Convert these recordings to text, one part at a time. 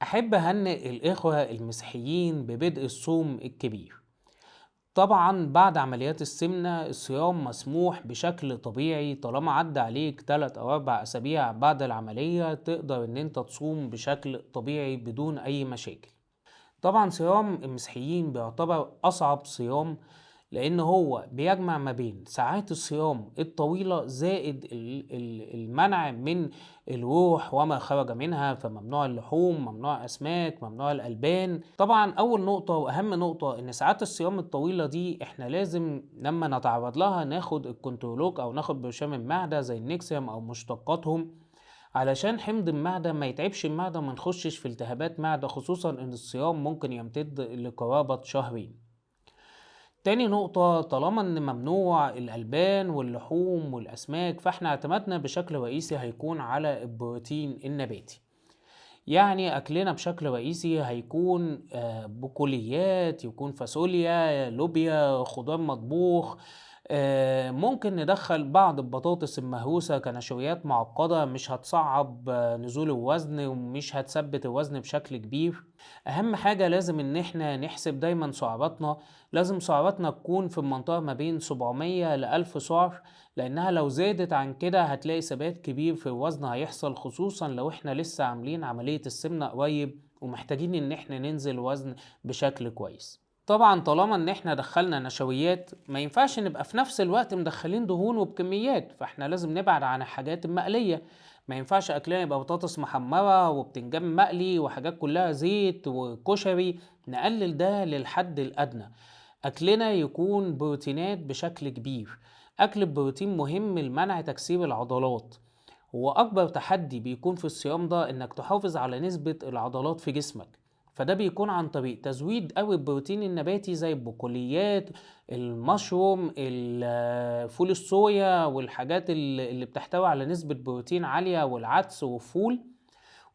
أحب أهنئ الإخوة المسيحيين ببدء الصوم الكبير. طبعا بعد عمليات السمنة الصيام مسموح بشكل طبيعي، طالما عدى عليك 3 أو 4 أسابيع بعد العملية تقدر إن أنت تصوم بشكل طبيعي بدون أي مشاكل. طبعا صيام المسيحيين بيعتبر أصعب صيام، لأن هو بيجمع ما بين ساعات الصيام الطويلة زائد المنع من الروح وما خرج منها، فممنوع اللحوم، ممنوع أسماك، ممنوع الألبان. طبعا أول نقطة وأهم نقطة إن ساعات الصيام الطويلة دي إحنا لازم لما نتعرض لها ناخد الكنترولوك أو ناخد برشام المعدة زي النكسيوم أو مشتقاتهم، علشان حمض المعدة ما يتعبش المعدة وما نخشش في التهابات معدة، خصوصا إن الصيام ممكن يمتد لقرابة شهرين. تاني نقطة، طالما إن ممنوع الألبان واللحوم والأسماك، فإحنا اعتمادنا بشكل رئيسي هيكون على البروتين النباتي. يعني أكلنا بشكل رئيسي هيكون بقوليات، يكون فاصوليا، لوبيا، خضار مطبوخ، ممكن ندخل بعض البطاطس المهروسة كنشويات معقدة، مش هتصعب نزول الوزن ومش هتثبت الوزن بشكل كبير. أهم حاجة لازم إن إحنا نحسب دايما سعراتنا، لازم سعراتنا تكون في المنطقة ما بين 700 ل1000 سعر، لأنها لو زادت عن كده هتلاقي ثبات كبير في الوزن هيحصل، خصوصا لو إحنا لسه عاملين عملية السمنة قريب ومحتاجين إن إحنا ننزل وزن بشكل كويس. طبعا طالما ان احنا دخلنا نشويات ما ينفعش نبقى في نفس الوقت مدخلين دهون وبكميات، فاحنا لازم نبعد عن الحاجات المقلية. ما ينفعش اكلنا يبقى بطاطس محمرة وبتنجان مقلي وحاجات كلها زيت وكشري، نقلل ده للحد الادنى. اكلنا يكون بروتينات بشكل كبير. اكل البروتين مهم لمنع تكسير العضلات. هو اكبر تحدي بيكون في الصيام ده انك تحافظ على نسبة العضلات في جسمك، فده بيكون عن طريق تزويد قوي البروتين النباتي زي البقوليات، المشروم، فول الصويا والحاجات اللي بتحتوي على نسبة بروتين عالية، والعدس والفول.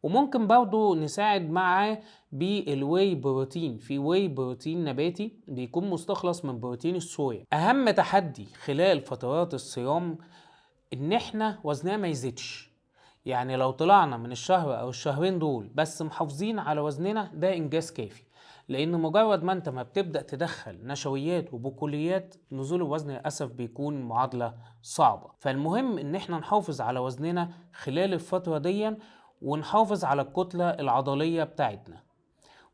وممكن برضو نساعد معاه بال whey protein، في whey protein نباتي بيكون مستخلص من بروتين الصويا. أهم تحدي خلال فترات الصيام إن إحنا وزننا ما يزيدش، يعني لو طلعنا من الشهر أو الشهرين دول بس محافظين على وزننا ده إنجاز كافي، لأن مجرد ما أنت ما بتبدأ تدخل نشويات وبقوليات نزول الوزن للأسف بيكون معادلة صعبة. فالمهم إن إحنا نحافظ على وزننا خلال الفترة دي ونحافظ على الكتلة العضلية بتاعتنا.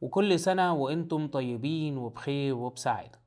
وكل سنة وإنتم طيبين وبخير وبسعادة.